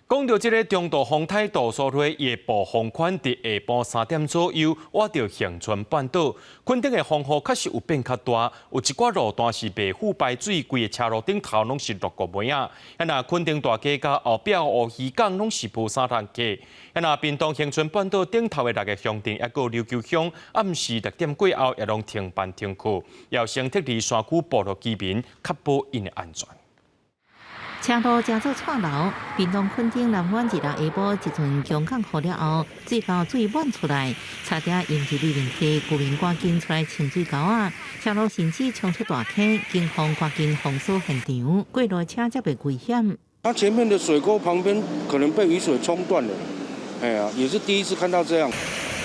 講到這个中度風颱杜蘇芮，伊的暴風圈佇下晡3點左右，倚著恆春半島。墾丁的風雨確實有變較大，有一寡路段是袂赴排水，規个車路頂頭攏是落雨沫仔。啊若墾丁大街佮後壁烏魚港攏是無啥人客。啊若屏東恆春半島頂頭的六个鄉鎮，抑閣琉球鄉，暗時6點過後也攏停班停課，要先撤離山區部落居民，確保𪜶的安全。車路成做蔡樓，屏東墾丁南灣一日下晡一陣強降雨了後，水溝水滿出來，差點淹入裡面溪，居民趕緊出來清水溝仔，車路甚至衝出大坑，警方趕緊封鎖現場，過路車才袂危險。它前面的水溝旁邊可能被雨水沖斷了，哎呀，也是第一次看到這樣。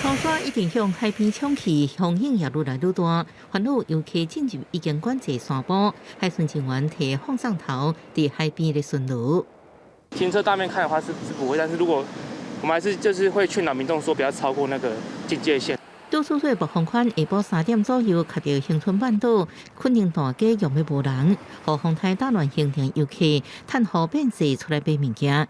土沙一直向海邊衝去，風湧也愈來愈大，煩惱遊客進入已經管制山坡，海巡人員提放送頭佇海邊咧巡邏。停車大面看的話是不會，但是如果我們還是就是會勸導民眾說不要超過那個警戒線。杜蘇芮暴風圈下晡三點左右，卡著恆春半島，墾丁大街用欲無人，予風颱打亂行程遊客，趁雨變細出來買物件。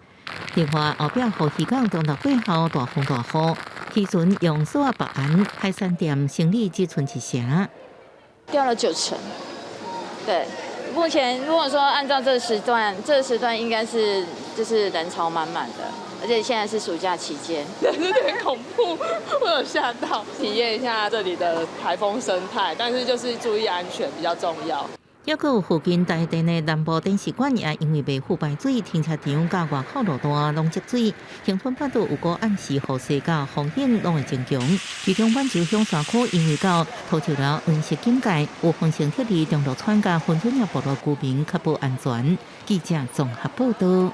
另外後壁烏魚港中晝過後大風大雨，漁船用索仔縛岸，海產店生意只賰一成，掉了9成。對，目前如果說按照這個時段，這個時段應該是就是人潮滿滿的，而且現在是暑假期間，有點恐怖，我有嚇到。體驗一下這裡的颱風生態，但是就是注意安全比較重要。抑閣有附近台電的南部電視館也因為袂赴排水，停車場佮外口路段攏積水。恆春半島有過暗時雨勢佮風湧攏會增強。其中滿洲鄉山區因為到土石流黃色警戒，有風險撤離中路村佮芬村仔部落居民確保安全。記者綜合報道。